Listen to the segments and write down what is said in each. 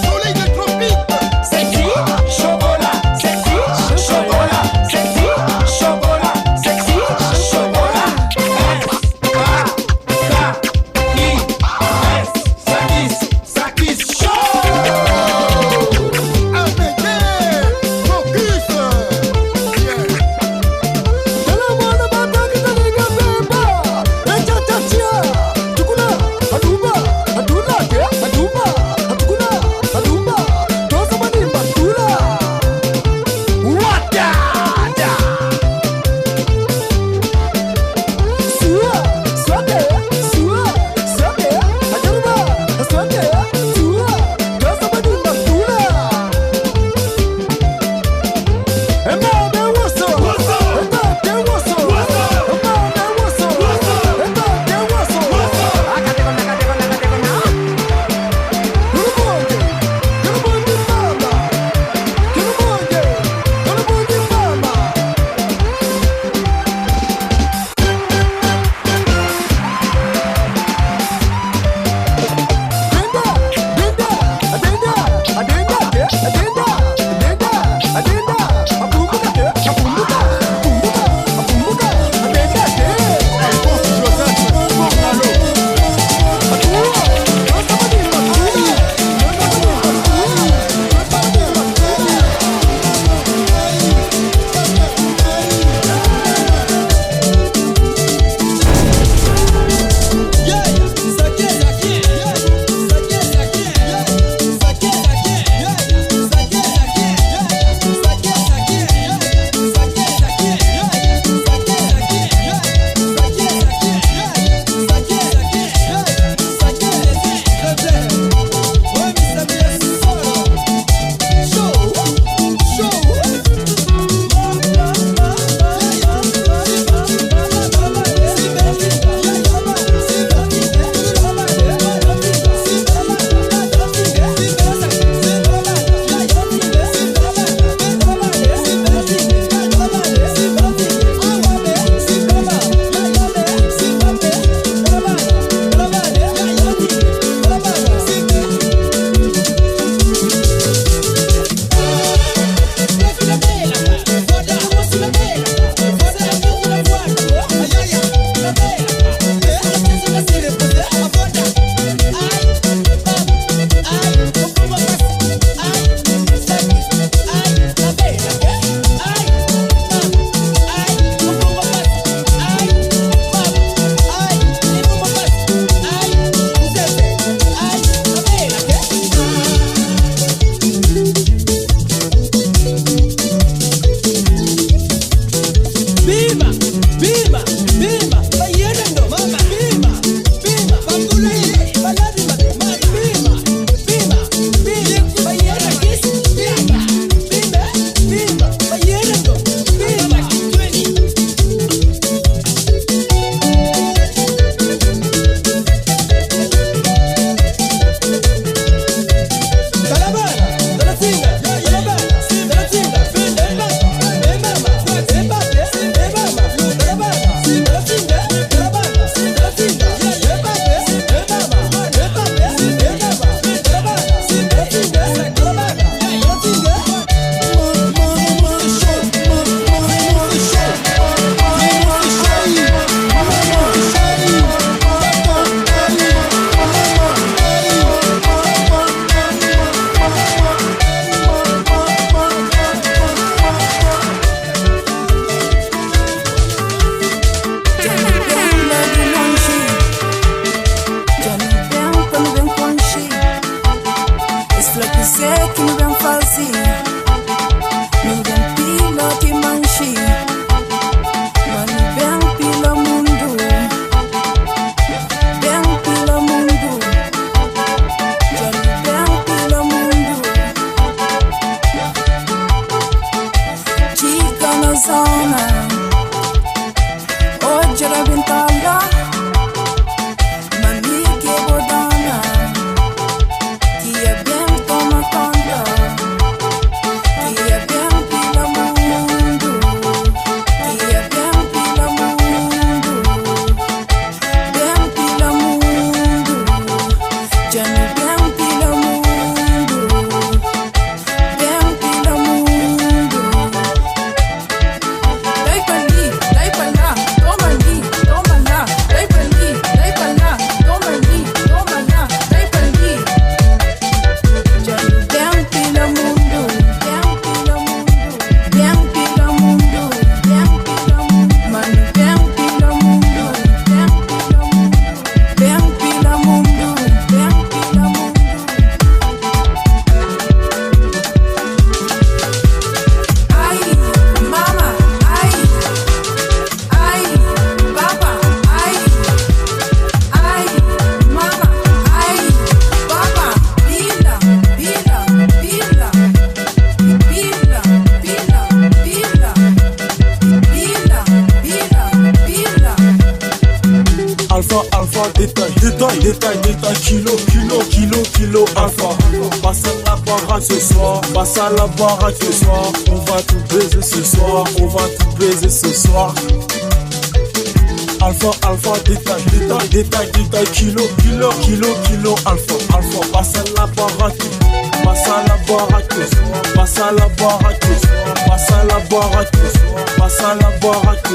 Soleil. alpha, détail, détail, détail, détail, kilo, kilo, kilo, kilo, alpha. Passe à la baraque ce soir, passe à la baraque ce soir. On va tout baiser ce soir, on va tout baiser ce soir. Alpha, alpha, détail, détail, détail, détail, kilo, kilo, kilo, kilo, alpha, alpha. Passe à la baraque, passe à la baraque, passe à la baraque, passe à la baraque, passe à la baraque.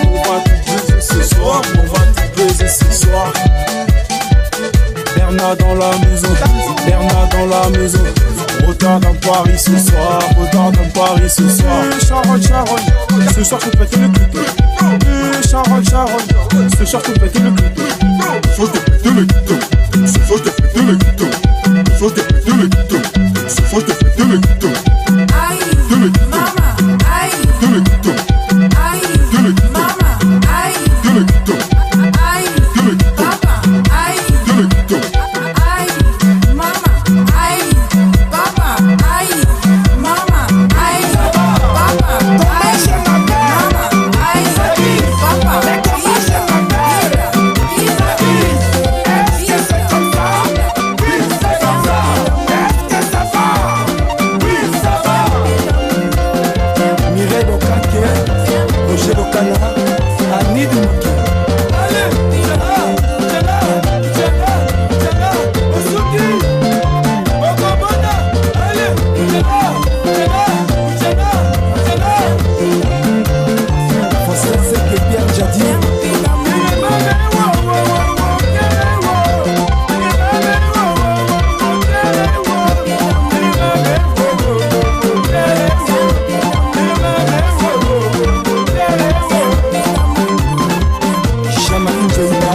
On va tout baiser ce soir, on va tout baiser ce soir. Bernard dans la maison, Bernard dans la maison. Retard dans Paris ce soir, retard dans Paris ce soir. Charogne, charogne, ce soir je pète le clito. Charogne, charogne, ce soir je pète le clito. Ce soir je pète le clito. Ce soir je pète le clito. Ce soir je pète le clito. Ce soir je pète le clito. Ay, mama, ay, ay, mama, ay, ay, papa, ay, ay, mama, ay, papa, ay, mama, ay, papa, ay, mama, ay, papa, pizza, pizza, pizza, Mireille Bokake, Roger Bokana, Annie Dimoki. François Sek et Pierre Jadi. Jean-Marie Nzoïba.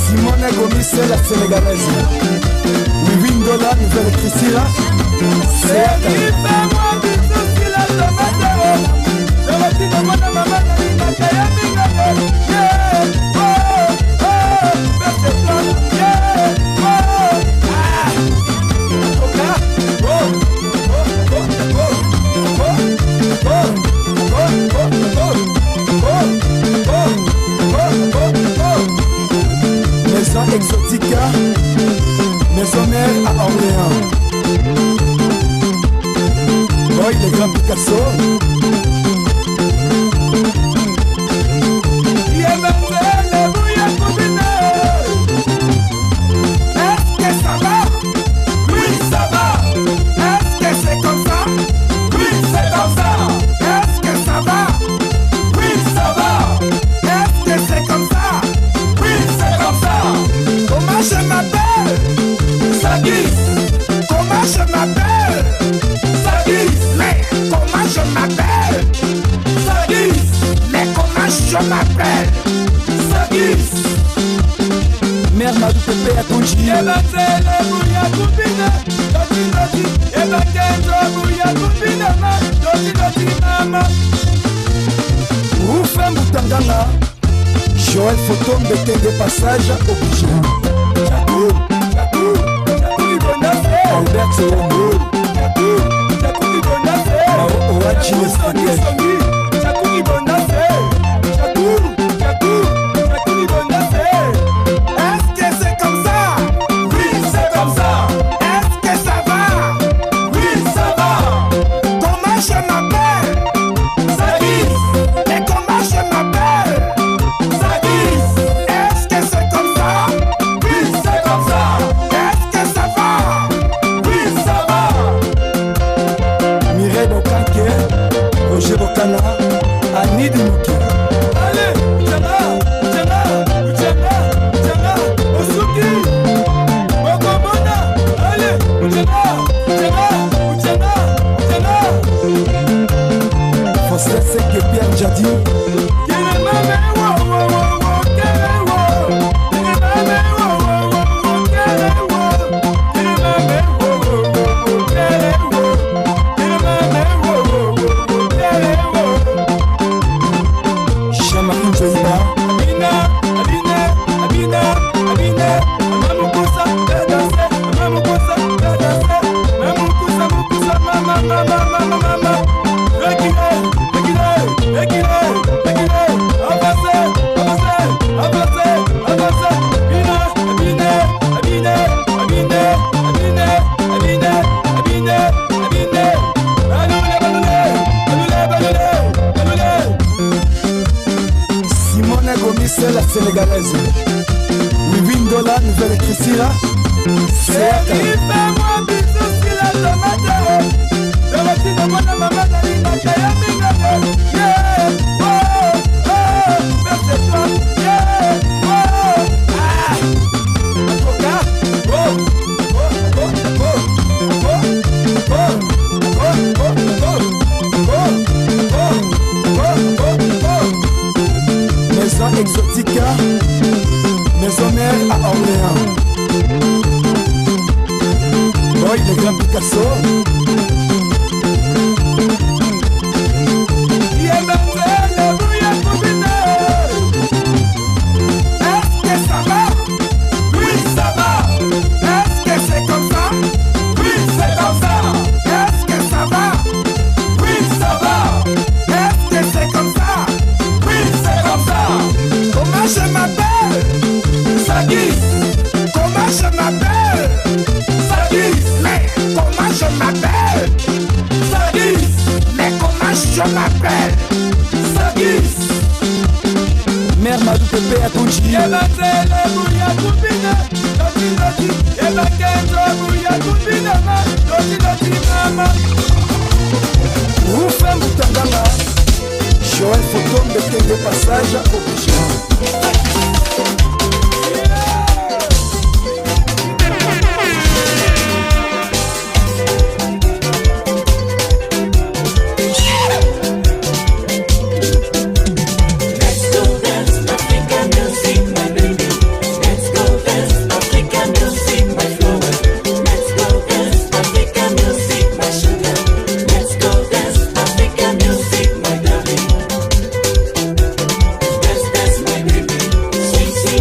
Simone Gomis, c'est la sénégalaise. Wimdola, nouvelle Christina. C'est Maison Exotica, Maison Mère à Orléans. Boy, le grand Picasso. Est-ce que ça va? Oui, ça va. Est-ce que c'est comme ça? Oui, c'est comme ça. Est-ce que ça va? Oui, ça va. Est-ce que c'est comme ça? Oui, c'est comme ça. Comment je m'appelle? Sadis. Comment je m'appelle? Sadis. Mais comment je m'appelle? Sadis. Mais comment je m'appelle? Sadis. Mère Madou Pépé à Tonji. Rufin Boutanganga, Joël Photo Mbetenge passage obligé. Albert Sorongo, Mao Oachi le stratège. Est-ce que c'est comme ça? Oui, c'est comme ça. Est-ce que ça va? Oui, ça va. Comment je m'appelle? Sadis. Mais comment je m'appelle? Sadis. Est-ce que c'est comme ça? Oui, c'est comme ça. Est-ce que ça va? Oui, ça va. Mireille Bokake, Roger Bokana, Lopez. Wivine Dola, Nouvelle Christira. Chérie, fais-moi bisou sur la tomate. Dorothy, mwana mama nalingaka ya mingi. Yeah, oh, oh, merci toi. Yeah, oh, ah. Coca, oh, oh, oh, oh, oh, oh, oh, oh, oh, oh, oh, oh, oh, oh. Maison Exotica, Maison Mère à Orléans. Boy, le grand Picasso. Yebenzele buya kubina. Est-ce que ça va? Oui, ça va. Est-ce que c'est comme ça? Oui, c'est comme ça. Est-ce que ça va? Oui, ça va. Est-ce que c'est comme ça? Oui, c'est comme ça. Comment je m'appelle? Sagis. Comment je m'appelle? Sagis. Mais comment je m'appelle? Sagis. Mais comment je m'appelle? Sagis. Mère Madou Pépé à Tonji. Yebenzele buya kubina. Doti doti. Yebakenzo buya kubina ma. Doti doti mama. Rufin Moutanganga. Joël Fotombe Kenge Passage obligé. Let's go dance African music, my baby. Let's go dance African music, my flower. Let's go dance African music, my sugar. Let's go dance African music, my darling. Dance, dance, my baby. Swing, swing.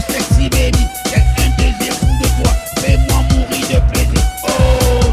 Sexy baby, j'ai un désir fou de toi. Fais-moi mourir de plaisir. Oh,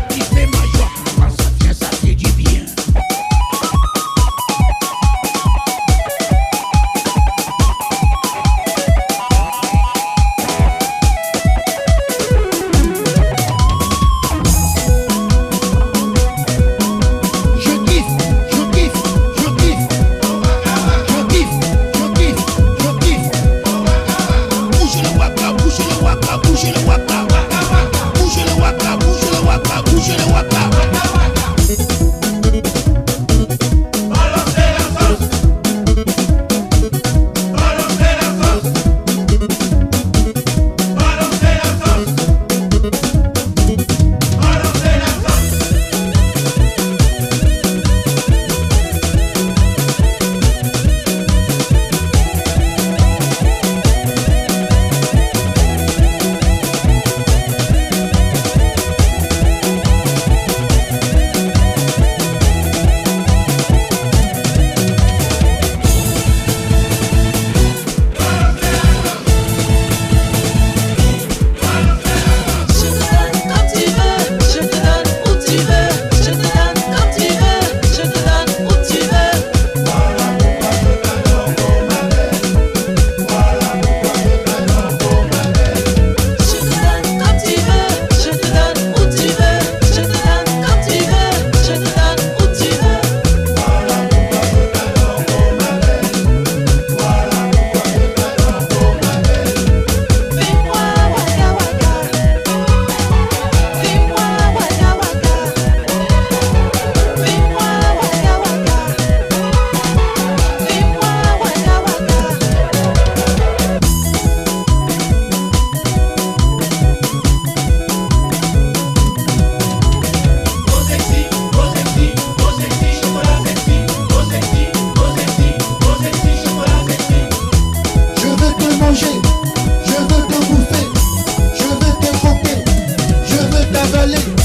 Sta li.